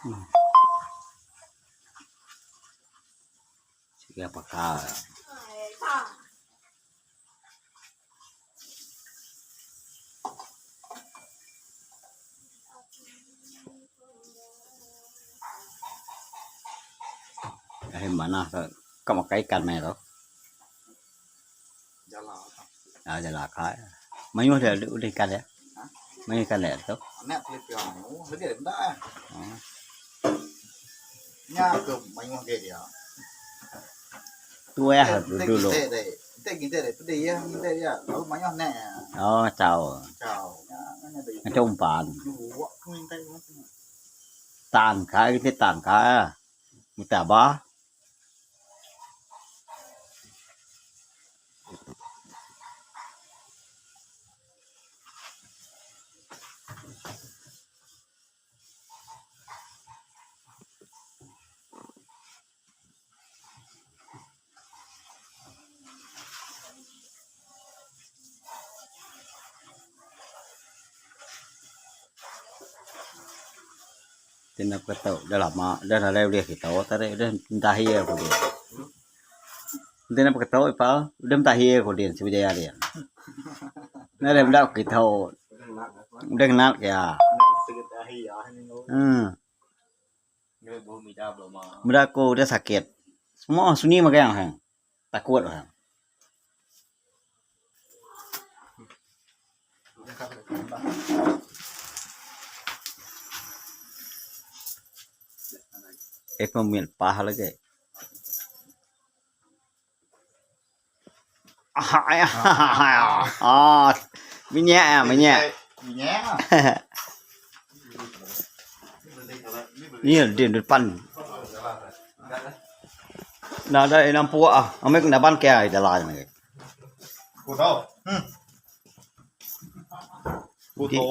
ເສືອປາກາ ເຫັນມານະ ກໍ ກໍມາໃກ້ກັນແມ່ນບໍ່? ຢາລາ ອາ ຢາລາຂາຍ ມາຢູ່ແຖວດຽວກັນແຫຼະ ມາຢູ່ກັນແຫຼະ ໂຕ ອັນເນີ້ຍ ເປັນເປັນ ໂອ້ ລະບຽບໄດ້ ອໍ ຍາກເກີບມາຢູ່ເຂດດຽວ ຕົວເອງ ເຕະ ເຕະກິນເຕະໄດ້ ເຕະກິນເຕະໄດ້ ປະເດຍກິນເຕະດຽວ ເອົາມາຢູ່ແນ່ ອໍ ເຈົ້າ ເຈົ້າ ຍາກ ອັນນີ້ໄດ້ ອາ ຈົ່ມປານ ຢູ່ວະ ຄືໄດ້ ຕານຂາຍ ເຕະຕານຂາຍ ມີແຕ່ບາ ເປັນນຳກະໂຕ ດາລາມາ ດາລາແລ້ວລຽກຂີ້ໂຕ ຕາໄດ້ ດາເຮຍຜູ້ດຽວ ເປັນນຳກະໂຕ ປາ ດາເຮຍຜູ້ດຽວ ຊິໄດ້ລຽກ ນັ້ນແຫຼະ ດາຂີ້ໂຕ ເດັກນັກ ອືມ ເລີຍບໍ່ມີດາບໍ່ມາ ບໍ່ໄດ້ໂກໄດ້ສະເກັດ ໝໍສຸນີມາແກງໃຫ້ ຕາກວດວ່າ ເອັກໂນເມຍນປາຫາລະເກ ອາ ອາ ອາ ມີແຍະ ມີແຍະ ມີແຍະ ນີ້ດິນປັນ ນາໄດ້ນຳປົວ ເອົາເມັກນາບ້ານແກໄດ້ຫຼາຍ ພຸດເອົາ ພຸດໂຕ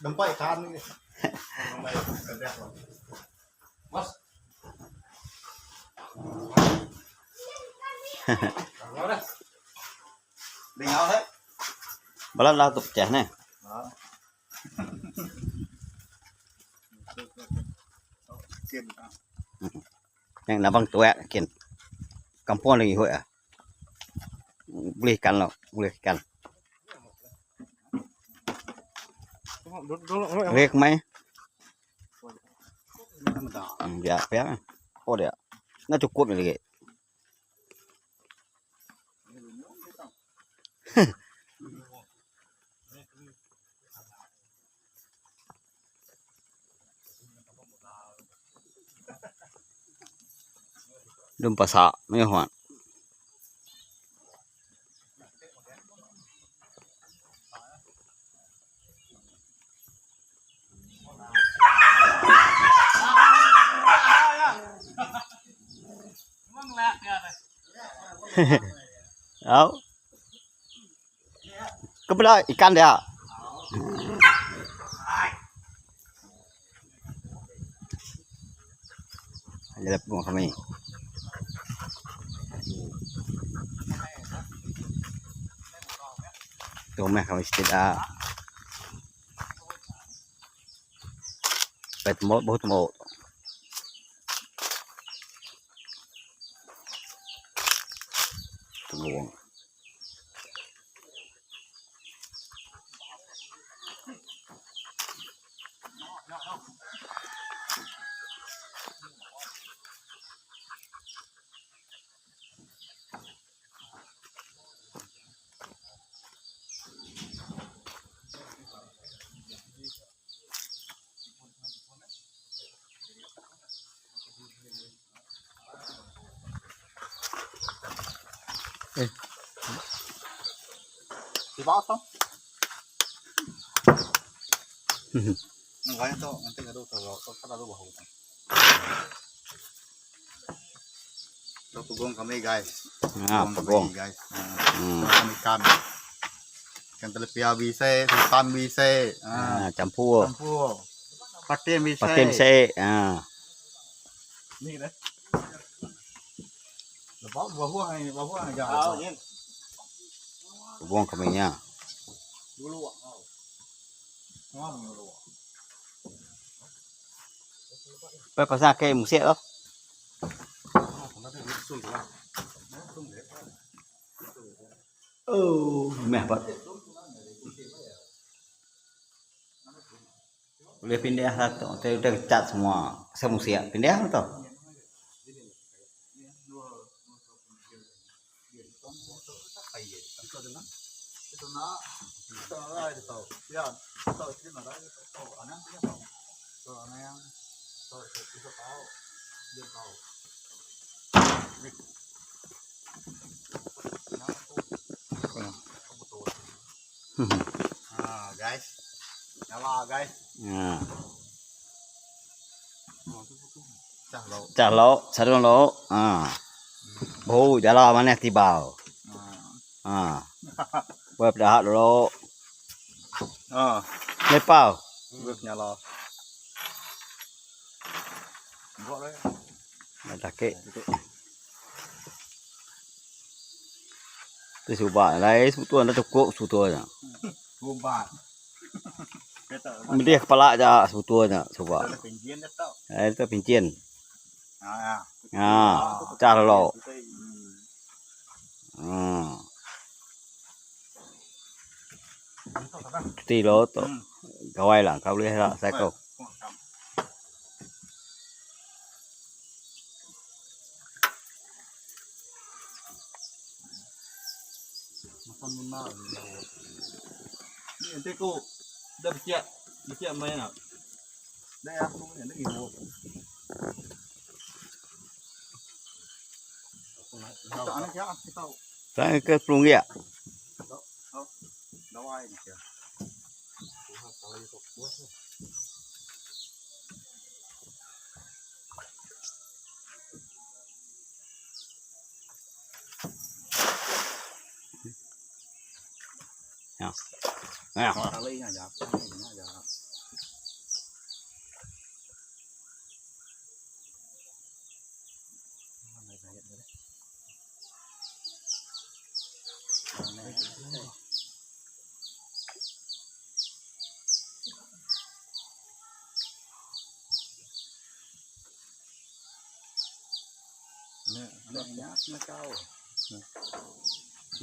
ດຳໄປຄານນີ້ ເອົາເດ້ ເອົາເດ້ ບາລານລາວຕົກໃຈແນ່ ເກັນ ຍັງນະບັງຕົວເກັນ ກຳພວນເລີຍຫ້ວຍ ບໍ່ເລີຍກັນແລ້ວ ບໍ່ເລີຍກັນ ເລັກໄໝ ທຳມະດາ ອືມ ຢ່າແປ ໂອດຽວ ໜ້າຈະກົບອີ່ຫຼີ. ດົມປາສາດ ແມ່ນຫວານ ເອົາ ກໍບໍ່ໄດ້ອີກກັນເດ້ອະ ເລັບງົວເຂົາມີ ຕົວແມ່ເຂົາມີສະຕິດອາ ເປັດໝົດ ບໍ່ໝົດ ຕົວຫຼວງ. ເອີ ຊິບອກຕ້ອງ ມັນໄວ້ຕໍ່ ມັນເປັນກະດູກ ແຕ່ວ່າກໍຂະໜາດລູກບໍ່ຮູ້ ດອກປາບົງກໍມີ guys ອາ ປາບົງ guys ອືມ ກໍມີກັນ ກັນຕະລະເປຍວີເຊ ສຸພານວີເຊ ອາ ຈຳພວກ ຈຳພວກ ປາກເຕັນວີເຊ ປາກເຕັນເຊ ອາ ນີ້ເດ້ ແລ້ວບໍ່ ບໍ່ພວກໃຫ້ ບໍ່ພວກໃຫ້ຢາ ເອົາເຢັນ ປາບົງກໍມີ ອາ ຢູ່ຫຼວງ ເອົາ ງອມຢູ່ຫຼວງ. ໄປປາສາດແກ້ໝູເສຍເນາະ. ເອີ ແມ່ນບໍ່ ເລີຍເປັນແດ່ ແຕ່ ແຕ່ຈັດສະໝໍ ສະໝໍເສຍເປັນແດ່ເນາະ. ອ່າ ໄກ ຢ່າວ່າໄກ ອ່າ ຈາກເລາະ ຈາກເລາະ ສະດວກເລາະ ອ່າ ໂອ້ ຢ່າລາມາແນກທີ່ບ່າວ ອ່າ ອ່າ ເວີບດາເລາະ ອ່າ ໃນປ່າ ເວີບຍາລາ ບໍ່ເລີຍ ມາຕາເກະ ໄປສູ່ບ້ານໄດ້ສູ່ຕົວນະ ຕະໂກະສູ່ຕົວນະ ໂຮມບາດ ມັນເດຍປະລະຈາສູ່ຕົວນະ ສູ່ບ້ານ ເປັນຈຽນ ເອີ ເປັນຈຽນ ອ່າ ອ່າ ຈາລະຫຼໍ ອ່າ ຕີໂລໂຕ ກະໄວຫຼັງເຂົາເລີຍລະ ໃສ່ເຂົາ Saya ke Pelunggik. Ya. Ya.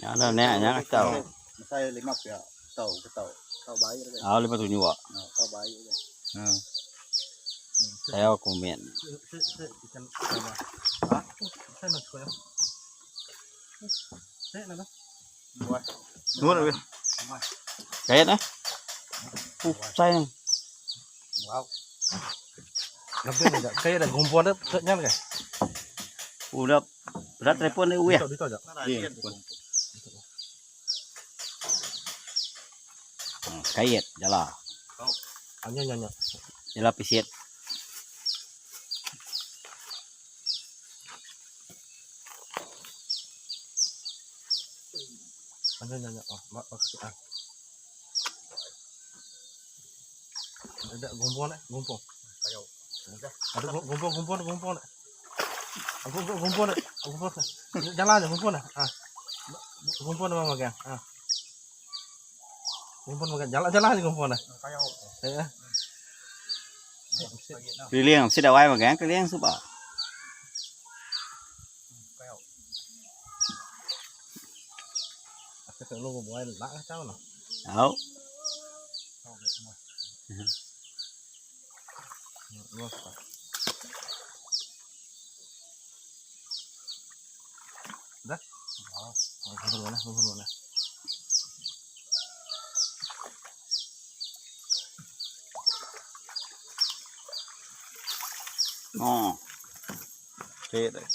ຍາວແລ້ວແນ່ ຍາວເຈົ້າ ໃສ່ເລັກມາເພື່ອເຕົາ ເຕົາ ເຕົາໃບ ເອົາເລັກມາຖືຢູ່ບໍ່ ເຕົາໃບ ເອີ ແລ້ວກໍແມ່ນ ນວດເອົາເວີຍ ໃສ່ເຮັດນະ ປູໃສ່ ວ້າວ ໃສ່ໄດ້ ໂຮມພອນເດີ ຍັງໄດ້ ປູແລ້ວ ລັດໄດ້ປົນໄດ້ເວີຍ ໃສ່ເຮັດ ຢ່າລະ ອັນນີ້ ນີ້ ນີ້ ຢ່າລະໄປເຊັດ ອັນນີ້ ນີ້ ນີ້ ເອົາ ມາ ເອົາ ອ່ະ ດຽວ ໂຮມພອນນະ ໂຮມພອນ ໂຮມພອນ ໂຮມພອນ ໂຮມພອນ ໂຮມພອນນະ ອ່ະ ໂຮມພອນນະ ໂຮມພອນນະ ຢ່າລະ ໂຮມພອນນະ ອ່ະ ໂຮມພອນນະ ມາ ມາແກງ ອ່ະ ໂຮມພອນນະ ຢ່າລະ ຢ່າລະ ໂຮມພອນນະ ເອີ ກະລ້ຽງ ຊິໄດ້ໄວ້ມາແກງ ກະລ້ຽງສຸບອະ ເອົາ ອໍ ເທ່ເລີຍ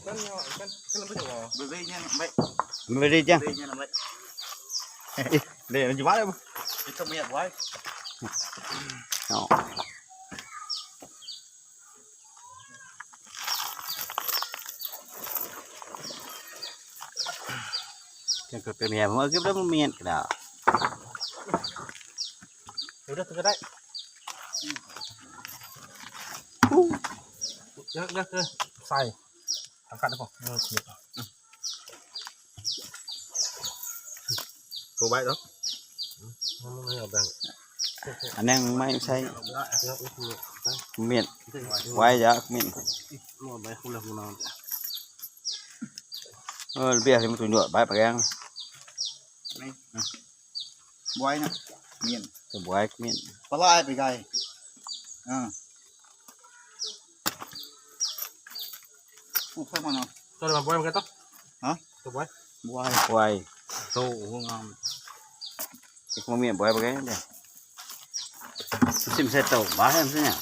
Kan, kan, kan lebih jauh. Beli yang baik. Beli yang. Beli yang baik. Eh, dia yang jual apa? Itu minyak buai. Oh. ເປັນແມ່ ເອົາເກັບໄດ້ບໍ່ແມ່ນກະດາ ເອົາໄດ້ກະໄດ້ ເດີ ເດີ ໃສ່ ສຳຄັນບໍ່ ໂຕໄວ້ເນາະ ມັນບໍ່ແມ່ນເອົາແບ່ງ ອັນນັ້ນໄມ້ໃສ່ ເອົາເອົາເອົາ ມີດ ໄວ້ຢ່າມີດ ເອີ ເບຍຊິມາໂຕຍວດ ໄວ້ປາແກງ ໄວ້ນະ ມີດ ໂຕຍວດມີດ ປາຫຼາຍໄປໄກ ເອີ ໂອ້ ເຂົ້າມາເນາະ ໂຕຍວດ ໂຕຍວດ ໂຕຍວດ ໂຕຍວດ ໂຕຍວດ ເອົາມີດ ໂຕຍວດ ຊິມໃສ່ໂຕ ບາດໃສ່ຫຍັງ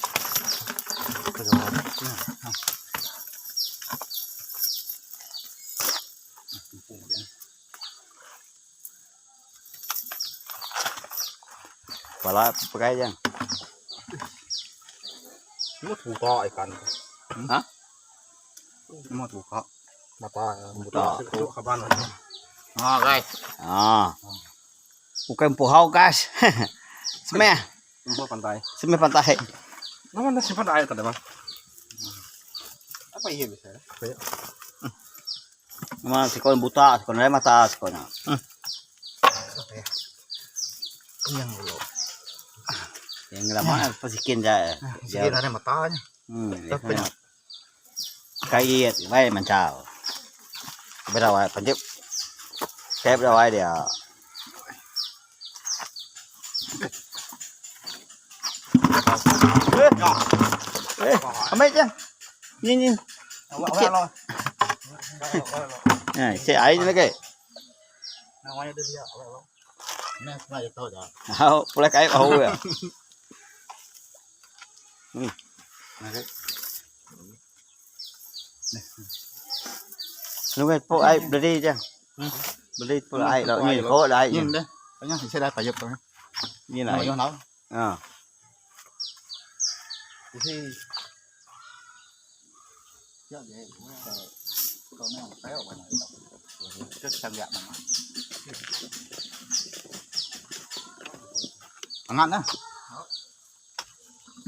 ປາຫຼາຍ ປາໄກ່ຍັງ ໝົດຫູກະໄອ້ກັນ ຮະ ໝົດຫູກະ ມາປາ ໝົດຫູກະ ເຂົ້າບ້ານ ອໍ ໄກ່ ອໍ Bukan empuk hau, guys. Semeh. Empuk pantai. Semeh pantai. Nama nasi pantai tadi, Bang? Apa iya bisa? Ma sikon buta, sikon lain mata, sikon. Hmm. Yang dulu. Yang lama pasti kin ja. Nah, sikit ada matanya. Hmm. Tapi nak ໄກ່ອຽດໄວ້ມັນເຈົ້າ ບໍ່ໄດ້ໄວ້ ເກັບ ເກັບໄດ້ໄວ້ດຽວ ເອີຍ ເອີຍ ເອົາໄມ້ຈ້ະ ນີ້ ນີ້ ເອົາໄວ້ ເອົາໄວ້ ເອົາໄວ້ ເອົາໄວ້ ເອີຍ ໃສ່ໄອ້ນີ້ລະເກ ເອົາໄວ້ເດີ ເອົາໄວ້ ເອົາໄວ້ ເອົາ ປະໄກ່ເອົາເວີຍ ອືມ ລູກເອີຍ ໂປະໄອ້ບະດີຈ້ະ ອືມ ບະດີໂປະໄອ້ ແລ້ວນີ້ໂປະໄດ້ ຍິງເດ້ ຍັງຊິໄດ້ປະໂຫຍດຕົວນີ້ ນີ້ລະ ເອົາ ເອີ ອັນນັ້ນນະ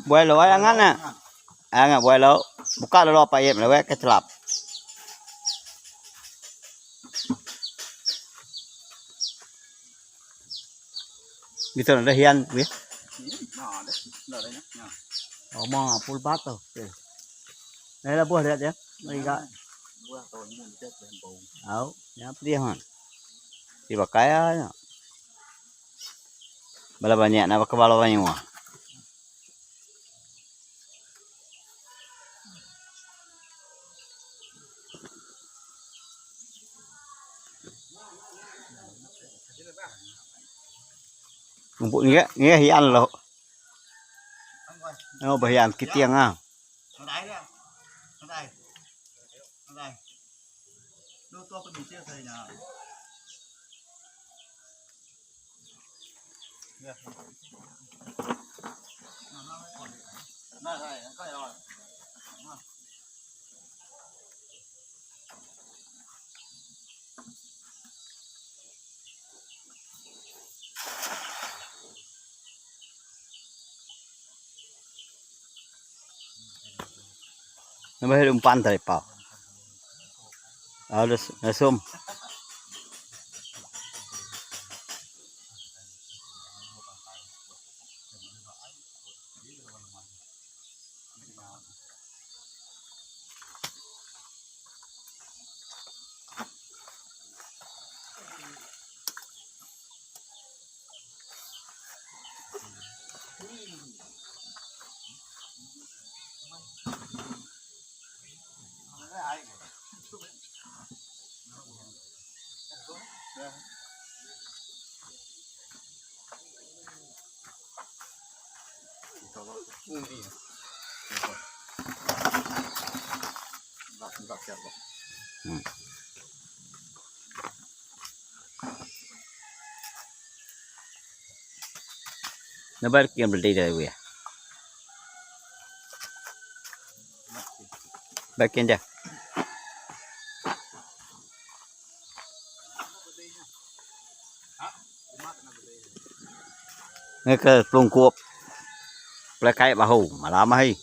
ບວຍລະໄວ້ອັນນັ້ນນະ ອັນນັ້ນບວຍລະ ບຸກກະລະລອບໄປເອັມລະແວະກະສະຫຼັບ. ມີຕົວນັ້ນໄດ້ຮຽນເວີຍ ອອກມາປູນບາດໂຕ ໄດ້ລະບົວເດືອດເດ ມັນກະ ເອົາ ຍັບດຽວຫັ້ນ ຊິບໍ່ໄກເນາະ ບາລະບາຍະນະ ບາລະບາຍະ. ເງຍ ເງຍ ເງຍ ເຮັດອັນລະ ເອົາ ບໍ່ເຮັດອັນກິດຕຽງອາ. ນຳມາເຮັດອຸມປັນໄດ້ເປົ່າ ເອົາລະ ລະຊົມ. Nabar kian beli dari gue. Baik, Indah. Ngeke plung kuop. Plekai bahu, malam ahi.